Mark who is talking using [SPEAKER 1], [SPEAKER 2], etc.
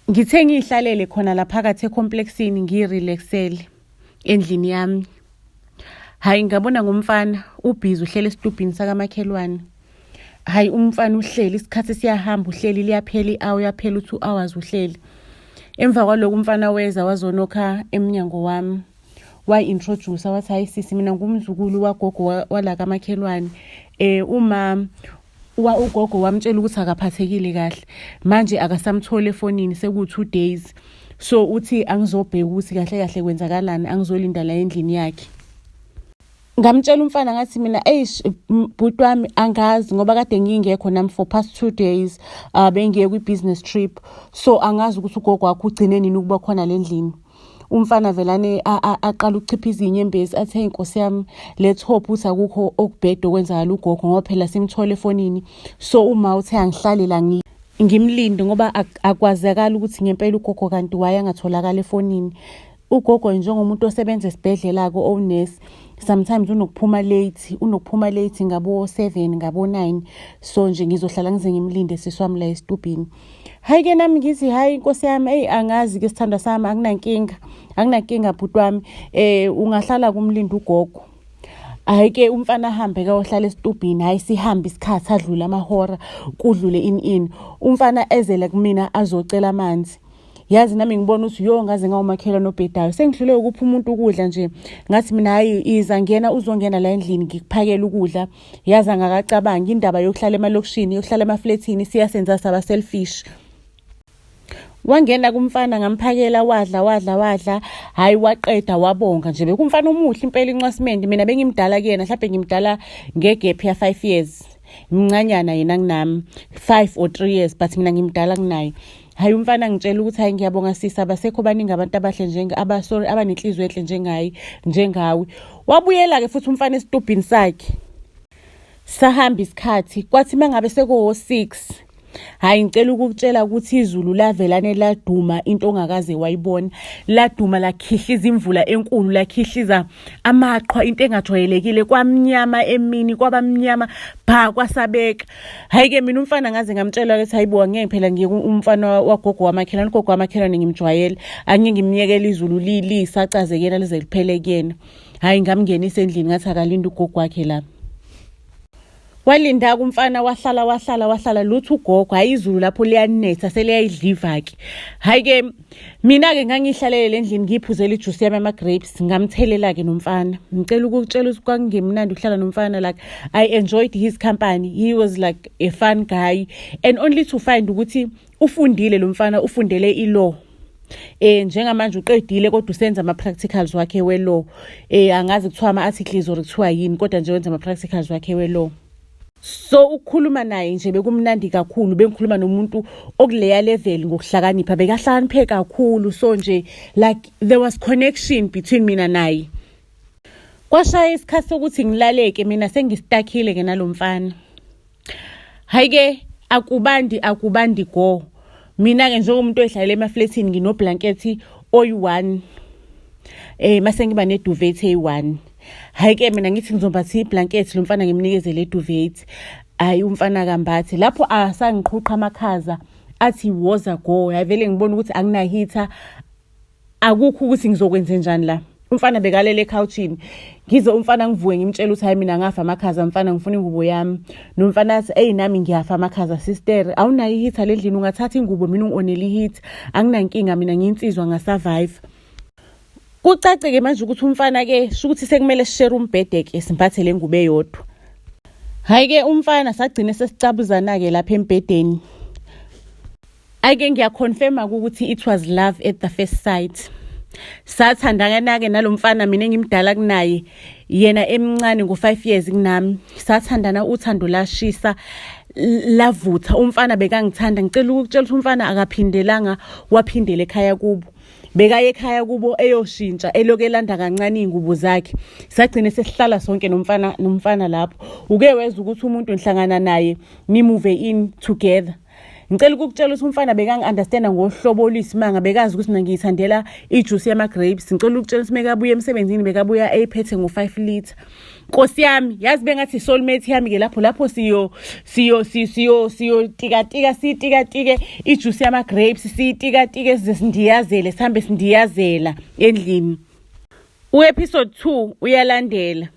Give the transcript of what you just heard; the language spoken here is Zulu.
[SPEAKER 1] Ngithe ngiyihlalele khona la phakathi ecomplexini ngiyirelaxele endlini yami. Hhayi ngabona ngomfana ubhizi uhleli esitubhini sakamakhelwane. Hhayi umfana uhleli isikhathi siyahamba uhleli liyaphela i-hour uyaphela u-two hours uhleli. Emva kwaloko umfana weza wazonokha emnyango wami. Wayi-introduce wathi hhayi sisi mina ngumzukulu wagogo wala kamakhelwane. Uma wa ugogo wamtshela ukuthi akaphathekile kahle manje akasamtholi efonini seku-two days so uthi angizobheka ukuthi kahle kahle kwenzakalani angizolinda la endlini yakhe. Ngamtshela umfana ngathi mina eish bhuti wami angazi ngoba kade ngingekho nami for past 2 days, bengiye kwi-business trip, so angazi ukuthi ugogo wakho ugcine nini ukuba khona le ndlini. Umfana velane aqala ukuchipha izinyembezi athi hey nkosi yami, let's hope ukuthi akukho okubhede okwenzakala ugogo ngoba phela simthole efonini, so uma uthe angihlale la ngimlinde ngoba akwazakali ukuthi ngempela ugogo kanti waye angatholakala efonini. Ugogo njengomuntu osebenza esibhedlela-ke owunesi, sometimes unokuphuma late, unokuphuma late ngabo-7, ngabo-9, so nje ngizohlala ngize ngimlinde sisi wami la esitubhini. Hhayi-ke nami ngithi hhayi nkosi yami, eyi angazi-ke sithandwa sami, akunankinga, akunankinga bhuti wami, ungahlala kumlinde ugogo. Hhayi-ke umfana ahambe kayohlala esitubhini. Hhayi sihambe isikhathi, adlule amahora, kudlule ini ini, umfana ezele kumina azocela amanzi. Yazi nami ngibona ukuthi yo ngaze ngawumakhelwane obhedayo, sengihlule ukupha umuntu ukudla nje. Ngathi mina hhayi iza ngena, uzongena la endlini ngikuphakele ukudla. Yazi angakacabangi indaba yokuhlala emalokishini, yokuhlala emaflethini siyasenza saba selfish. Wangena kumfana ngamphakela, wadla wadla wadla, hhayi waqeda wabonga nje. Bekumfana omuhle impela, incwasimende. Mina bengimdala kuyena, mhlawumbe ngimdala ngegap ya-5 years, mncanyana yena kunami 5 or 3 years, but mina ngimdala kunaye. Hhayi umfana ngitshela ukuthi hhayi ngiyabonga sisi, abasekho baningi abantu abahle njenge aba sorry abanenhliziyo enhle njengaye njengawe. Wabuyela-ke futhi umfana esitubhini sakhe. Sahamba isikhathi, kwathi uma ngabe sekuwo-6, hhayi ngicela ukukutshela ukuthi izulu lavelane laduma into ongakaze wayibona. Laduma lakhihliza imvula enkulu, lakhihliza amaqhwa, into engajwayelekile, kwamnyama emini, kwaba mnyama bha, kwasabeka. Hhayi-ke mina umfana ngaze ngamtshela ukuthi hayi bo angeke phela ngiye umfana wagogo wamakhelwane, ugogo wamakhelwane ngimjwayele, angeke ngimyekele izulu lisacaze kuyena lize liphele kuyena. Hhayi ngamngenisa endlini ngathi akalinde ugogo wakhe la. Walinda-ke umfana wahlala wahlala wahlala, lutho ugogo. Hhayi izulu lapho liyanetha seliyayidliva-ke. Hhayi-ke mina-ke ngangihlalele endlini ngiyiphuzela ijuice yami ama-grapes, ngamthelela-ke nomfana. Ngicela ukukutshela ukuthi kwakungemnandi ukuhlala nomfana, like I enjoyed his company, he was like a fun guy, and only to find ukuthi ufundile lo mfana, ufundele i-law. Njengamanje uqedile kodwa usenza ama-practicals wakhe we-law. Angazi kuthiwa ama-articles or kuthiwa yini, kodwa nje wenza ama-practicals wakhe we-law. So ukukhuluma naye nje bekumnandi kakhulu, bengikhuluma nomuntu okuleya level ngokuhlakanipha, bekahlakaniphe kakhulu, so nje like there was connection between mina naye. Kwashaya isikhathi sokuthi ngilaleke mina sengistakile ke nalo mfana. Hhayi-ke akubandi akubandi go. Mina-ke njengomuntu oyihlalela emaflethini nginoblankethi oyi-one, mase ngiba neduvet eyi-one. Hhayi-ke mina ngithi ngizombatha iblankethi lo mfana ngimnikeze le duvet. Hhayi umfana kambathi lapho asangiqhuqha amakhaza athi woza go. Hhayi vele ngibona ukuthi angina-heater, akukho ukuthi ngizokwenze njani la. Umfana bekalele ekhawuchini, ngize umfana ngivuke ngimtshela ukuthi hayi mina ngafa amakhaza mfana, ngifuna ingubo yami. Nomfana athi eyi nami ngiyafa amakhaza sister, awunayo iheater le ndlini, ungathatha ingubo mina ungi-onele iheater, anginankinga mina ngiyinsizwa ngasurvive. Kucace-ke manje ukuthi umfana-ke sho ukuthi sekumele sishere umbhede-ke simbathe le ngubo eyodwa. Hhayi-ke umfana sagcine sesicabuzana-ke lapha embhedeni. Ake ngiyaconfirma ukuthi it was love at the first sight. Sathandana-ke nalo mfana, mina engimdala kunaye, yena emncane ngo-5 years kunami. Sathandana uthando lashisa lavutha. Umfana bekangithanda, ngicela ukukutshela ukuthi umfana akaphindelanga waphindela ekhaya kubo. Bekaye ekhaya kubo eyoshintsha elokhu elanda kancane iy'ngubo zakhe. Sagcine sesihlala sonke nomfana lapho. Uke wezwa ukuthi umuntu nihlangana naye ni-move in together. Ngicela ukukutshela ukuthi umfana bekangi-understanda ngohlobo oluyisimanga, bekazi ukuthi mina ngiyithandela ijuice yama-grapes. Ngicela ukutshela ukuthi mekabuya emsebenzini bekabuya eyiphethe ngo-5 litre. Nkosi yami, yazi bengathi soulmate yami-ke lapho lapho siyo siyo siyo siyotikatika siyitikatike ijuice yama-grapes, siyitikatike size sindiyazele, sihambe sindiyazela endlini. U-episode 2 uyalandela.